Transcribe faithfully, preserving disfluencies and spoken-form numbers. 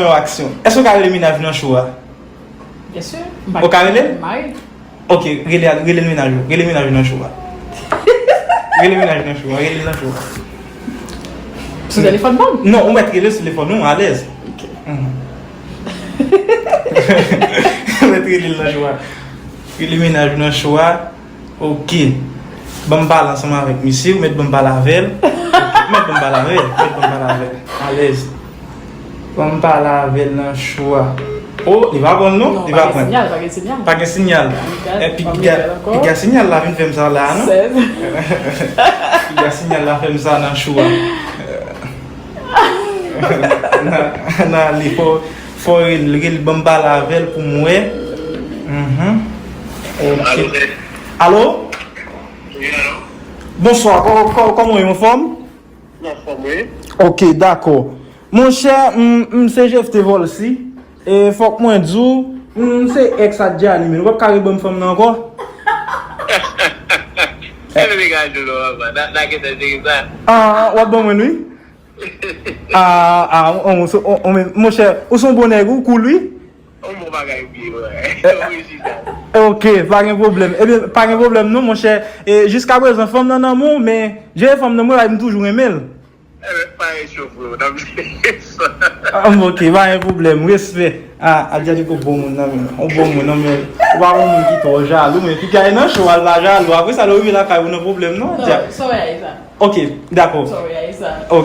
Yon aksyon. Èske w ka rele mennaj nan show a? Byen si. Ou ka rele l? Ok, rele, rele l mennaj ou. Rele mennaj ou nan show a. Rele mennaj ou nan show a. Rele l nan show a. Sou telefòn pa m? Non, ou mèt rele l sou telefòn ou, alèz. Ok. Mhm. Ou mèt rele l nan show a. Rele mennaj ou nan show a. Ok. Ban m pale ansanm avèk misye, ou mèt ban m pale avè l. Ok, ou mèt ban m pale avè l, ou mèt ban m pale avè l. Alèz. Ban m pale avè l nan show a. Oh, li pa pran l non? Non, li pa pran. Pa gen sinyal, pa gen sinyal. Pa gen sinyal. Epi piga, piga sinyal la vin fè m sa la, non? Piga sinyal la fè m sa nan show a. Nan, nan li fò, fò rele, rele, ban m pale avè l pou m wè. Mhm. Ok. Alo? Wi, alo? Bonswa, kò-, kò-, kòman w ye, anfòm? Anfòm, wi. Ok, dakò. Monchè, m, m se Jephté Volcy. E fòk mwen di w, m se ex Adjani, men ou p ap ka rebanm fanm nan ankò. Sa nou te ka jwe lò, papa. N a, n a gentan jere sa. Ah, w ap ban mwen, wi? Ah, ah, on, on, on, on, monchè, ou se yon bon nèg, ou cool, wi. On bon bagay, wi, wè. Orijinal. Ok, pa gen pwoblèm. Ebyen, pa gen pwoblèm, non, monchè. E jiska prezan, fanm nan nan men w, men jere fanm nan, mwen, m toujou renmen l. Ebyen, pa rechofre w, n ap jere sa. Ah, ok, pa gen pwoblèm, respè. Ah, Adjani, ou bon moun nan, men. Ou bon moun nan, men. Ou pa yon moun ki twò jalou, men piga e nan cho, al pa jalou. Apre sa, lè w rive lakay ou, nan pwoblèm, non, Adja. Non, sa w ye sa. Ok, dakò. Sa w ye sa. Ok.